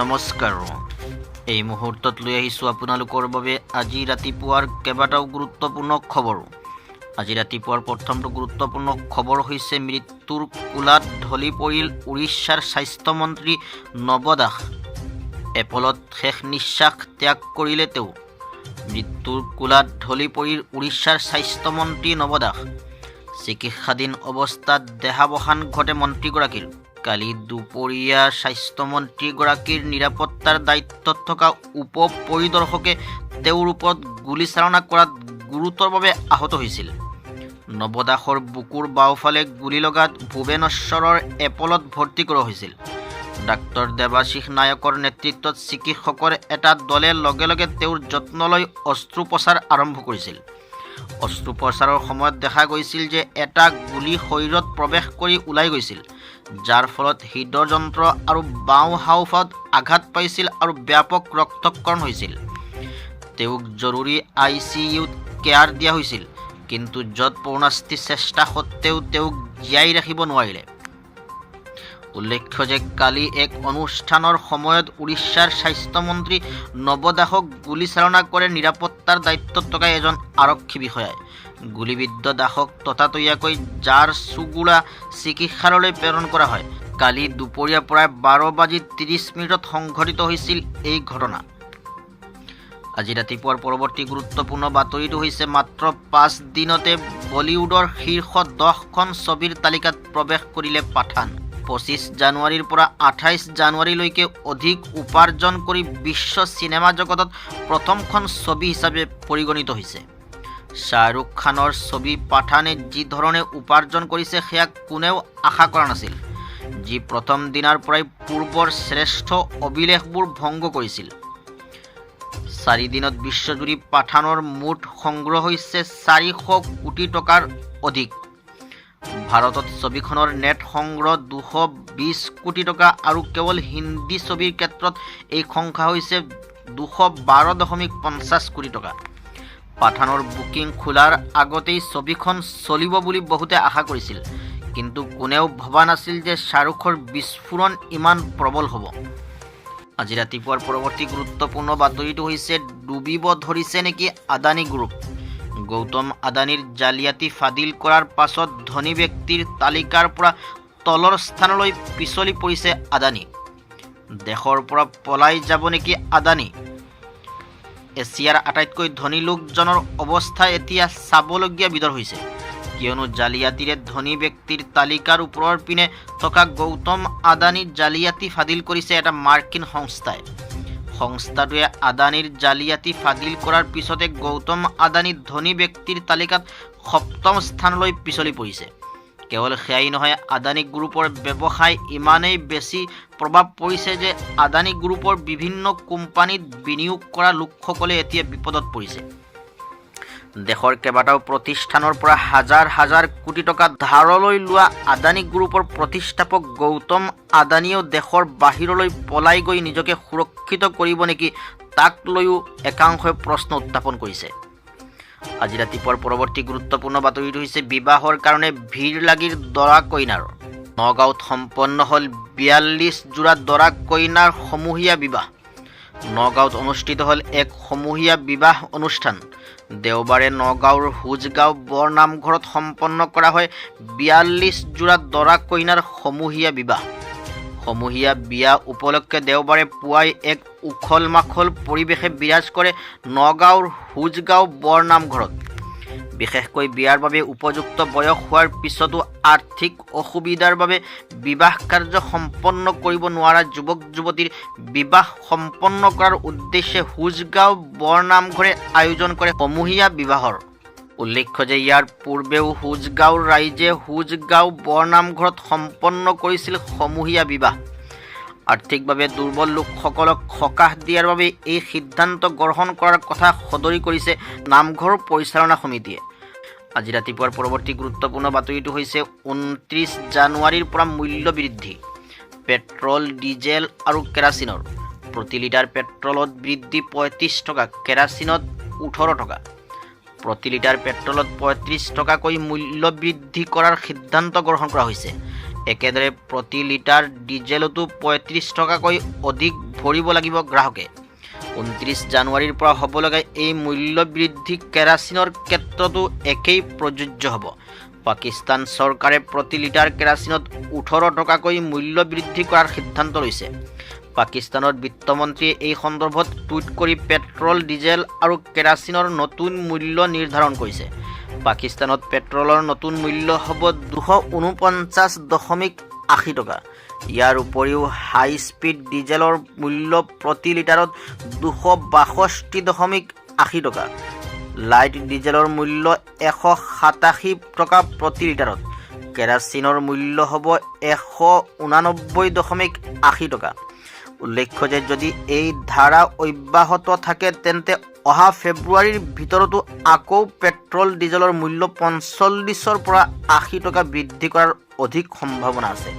নমস্কাৰ। এই মুহূৰ্তত লৈ আহিছোঁ আপোনালোকৰ বাবে আজি ৰাতিপুৱাৰ কেইবাটাও গুৰুত্বপূৰ্ণ খবৰ। আজি ৰাতিপুৱাৰ প্ৰথমটো গুৰুত্বপূৰ্ণ খবৰ হৈছে, মৃত্যুৰ কোলাত ঢলি পৰিল উৰিষ্যাৰ স্বাস্থ্যমন্ত্ৰী নৱ দাস। এপলত শেষ নিশ্বাস ত্যাগ কৰিলে তেওঁ। মৃত্যুৰ কোলাত ঢলি পৰিল উৰিষ্যাৰ স্বাস্থ্যমন্ত্ৰী নৱ দাস। চিকিৎসাধীন অৱস্থাত দেহাৱসান ঘটে মন্ত্ৰীগৰাকীৰ। কালি দুপৰীয়া স্বাস্থ্যমন্ত্ৰীগৰাকীৰ নিৰাপত্তাৰ দায়িত্বত থকা উপ পৰিদৰ্শকে তেওঁৰ ওপৰত গুলীচালনা কৰাত গুৰুতৰভাৱে আহত হৈছিল। নৱ দাসৰ বুকুৰ বাওঁফালে গুলী লগাত ভুৱনেশ্বৰৰ এপলত ভৰ্তি কৰোৱা হৈছিল। ডাক্তৰ দেৱাশীষ নায়কৰ নেতৃত্বত চিকিৎসকৰ এটা দলে লগে লগে তেওঁৰ যত্ন লৈ অস্ত্ৰোপচাৰ আৰম্ভ কৰিছিল। অস্ত্ৰোপচাৰৰ সময়ত দেখা গৈছিল যে এটা গুলী শৰীৰত প্ৰৱেশ কৰি ওলাই গৈছিল, যাৰ ফলত হৃদযন্ত্ৰ আৰু বাওঁ হাওঁফাওঁত আঘাত পাইছিল আৰু ব্যাপক ৰক্তক্ষৰণ হৈছিল। তেওঁক জৰুৰী আইচিইউত কেয়াৰ দিয়া হৈছিল, কিন্তু যৎপৰোনাস্তি চেষ্টা সত্ত্বেও তেওঁক জীয়াই ৰাখিব নোৱাৰিলে। উল্লেখ্য যে কালি এক অনুষ্ঠানৰ সময়ত উৰিষ্যাৰ স্বাস্থ্যমন্ত্ৰী নৱ দাসক গুলীচালনা কৰে নিৰাপত্তাৰ দায়িত্বত থকা এজন আৰক্ষী বিষয়াই। গুলীবিদ্ধ দাসক ততাতৈয়াকৈ ঝাৰচুগুড়া চিকিৎসালয়লৈ প্ৰেৰণ কৰা হয়। কালি দুপৰীয়া প্ৰায় 12 বাজি 30 মিনিটত সংঘটিত হৈছিল এই ঘটনা। আজি ৰাতিপুৱাৰ পৰৱৰ্তী গুৰুত্বপূৰ্ণ বাতৰিটো হৈছে, মাত্ৰ 5 দিনতে বলীউডৰ শীৰ্ষ 10খন ছবিৰ তালিকাত প্ৰৱেশ কৰিলে পাঠান। 25 জানুৱাৰীৰ পৰা 28 জানুৱাৰীলৈকে অধিক উপাৰ্জন কৰি বিশ্ব চিনেমা জগতত প্ৰথমখন ছবি হিচাপে পৰিগণিত হৈছে। শ্বাহৰুখ খানৰ ছবি পাঠানে যি ধৰণে উপাৰ্জন কৰিছে, সেয়া কোনেও আশা কৰা নাছিল, যি প্ৰথম দিনাৰ পৰাই পূৰ্বৰ শ্ৰেষ্ঠ অভিলেখবোৰ ভংগ কৰিছিল। 4 দিনত বিশ্বজুৰি পাঠানৰ মুঠ সংগ্ৰহ হৈছে 400 কোটি টকাৰ অধিক। ভাৰতত ছবিখনৰ নেট সংগ্ৰহ 220 কোটি টকা আৰু কেৱল হিন্দী ছবিৰ ক্ষেত্ৰত এই সংখ্যা হৈছে 212.50 কোটি টকা। পাঠানৰ বুকিং খোলাৰ আগতেই ছবিখন চলিব বুলি বহুতে আশা কৰিছিল, কিন্তু কোনেও ভবা নাছিল যে শ্বাহৰুখৰ বিস্ফোৰণ ইমান প্ৰবল হ'ব। আজি ৰাতিপুৱাৰ পৰৱৰ্তী গুৰুত্বপূৰ্ণ বাতৰিটো হৈছে, ডুবিব ধৰিছে নেকি আদানী গ্ৰুপ? গৌতম আদানীৰ জালিয়াতি ফাদিল কৰাৰ পাছত ধনী ব্যক্তিৰ তালিকাৰ পৰা তলৰ স্থানলৈ পিছলি পৰিছে আদানী। দেশৰ পৰা পলাই যাব নেকি আদানী? এছিয়াৰ আটাইতকৈ ধনী লোকজনৰ অৱস্থা এতিয়া চাবলগীয়া বিধৰ হৈছে, কিয়নো জালিয়াতিৰে ধনী ব্যক্তিৰ তালিকাৰ ওপৰৰ পিনে থকা গৌতম আদানীৰ জালিয়াতি ফাদিল কৰিছে এটা মাৰ্কিন সংস্থাই। সংস্থাটোৱে আদানীৰ জালিয়াতি ফাদিল কৰাৰ পিছতে গৌতম আদানী ধনী ব্যক্তিৰ তালিকাত সপ্তম স্থানলৈ পিছলি পৰিছে। কেৱল সেয়াই নহয়, আদানী গ্ৰুপৰ ব্যৱসায় ইমানেই বেছি প্ৰভাৱ পৰিছে যে আদানী গ্ৰুপৰ বিভিন্ন কোম্পানীত বিনিয়োগ কৰা লোকসকলে এতিয়া বিপদত পৰিছে। দেশৰ কেইবাটাও প্ৰতিষ্ঠানৰ পৰা হাজাৰ হাজাৰ কোটি টকা ধাৰলৈ লোৱা আদানী গ্ৰুপৰ প্ৰতিষ্ঠাপক গৌতম আদানীয়েও দেশৰ বাহিৰলৈ পলাই গৈ নিজকে সুৰক্ষিত কৰিব নেকি, তাক লৈও একাংশই প্ৰশ্ন উত্থাপন কৰিছে। আজি ৰাতিপুৱাৰ পৰৱৰ্তী গুৰুত্বপূৰ্ণ বাতৰিটো হৈছে, বিবাহৰ কাৰণে ভিৰ লাগিল দৰা কইনাৰ। নগাঁৱত সম্পন্ন হ'ল 42 যোৰা দৰা কইনাৰ সমূহীয়া বিবাহ। নগাঁৱত অনুষ্ঠিত হ'ল এক সমূহীয়া বিবাহ অনুষ্ঠান। দেওবাৰে নগাঁৱৰ হুজগাঁও বৰনামঘৰত সম্পন্ন কৰা হয় 42 যোৰা দৰা কইনাৰ সমূহীয়া বিবাহ। সমূহীয়া বিয়া উপলক্ষে দেওবাৰে পুৱাই এক উখল মাখল পৰিৱেশে বিৰাজ কৰে নগাঁৱৰ হুজগাঁও বৰনামঘৰত। বিশেষকৈ বিয়াৰ বাবে উপযুক্ত বয়স হোৱাৰ পিছতো আৰ্থিক অসুবিধাৰ বাবে বিবাহ কাৰ্য সম্পন্ন কৰিব নোৱাৰা যুৱক যুৱতীৰ বিবাহ সম্পন্ন কৰাৰ উদ্দেশ্যে হুজগাঁও বৰনামঘৰে আয়োজন কৰে সমূহীয়া বিবাহৰ। উল্লেখ্য যে ইয়াৰ পূৰ্বেও হুজগাঁৱৰ ৰাইজে হুজগাঁও বৰনামঘৰত সম্পন্ন কৰিছিল সমূহীয়া বিবাহ। আৰ্থিকভাৱে দুৰ্বল লোকসকলক সকাহ দিয়াৰ বাবে এই সিদ্ধান্ত গ্ৰহণ কৰাৰ কথা সদৰি কৰিছে নামঘৰ পৰিচালনা সমিতিয়ে। আজি ৰাতিপুৱাৰ পৰৱৰ্তী গুৰুত্বপূৰ্ণ বাতৰিটো হৈছে, 29 জানুৱাৰীৰ পৰা মূল্য বৃদ্ধি পেট্ৰল, ডিজেল আৰু কেৰাচিনৰ। প্ৰতি লিটাৰ পেট্ৰলত বৃদ্ধি 35 টকা, কেৰাচিনত 18 টকা। প্ৰতি লিটাৰ পেট্ৰলত 35 টকাকৈ মূল্য বৃদ্ধি কৰাৰ সিদ্ধান্ত গ্ৰহণ কৰা হৈছে। একেদৰে প্ৰতি লিটাৰ ডিজেলতো 35 টকাকৈ অধিক ভৰিব লাগিব গ্ৰাহকে। 29 জানুৱাৰীৰ পৰা হ'ব লগা এই মূল্য বৃদ্ধি কেৰাচিনৰ ক্ষেত্ৰতো একেই প্ৰযোজ্য হ'ব। পাকিস্তান চৰকাৰে প্ৰতি লিটাৰ কেৰাচিনত 18 টকাকৈ মূল্য বৃদ্ধি কৰাৰ সিদ্ধান্ত লৈছে। পাকিস্তানৰ বিত্তমন্ত্ৰীয়ে এই সন্দৰ্ভত টুইট কৰি পেট্ৰল, ডিজেল আৰু কেৰাচিনৰ নতুন মূল্য নিৰ্ধাৰণ কৰিছে। পাকিস্তানত পেট্ৰলৰ নতুন মূল্য হ'ব 249.80 টকা। ইয়াৰ উপৰিও হাই স্পীড ডিজেলৰ মূল্য প্ৰতি লিটাৰত 262.80 টকা, লাইট ডিজেলৰ মূল্য 187 টকা প্ৰতি লিটাৰত, কেৰাচিনৰ মূল্য হ'ব 189.80 টকা। উল্লেখ্য যে যদি এই ধাৰা অব্যাহত থাকে, তেন্তে অহা ফেব্ৰুৱাৰীৰ ভিতৰতো আকৌ পেট্ৰল ডিজেলৰ মূল্য 45ৰ পৰা 80 টকা বৃদ্ধি কৰাৰ অধিক সম্ভাৱনা আছে।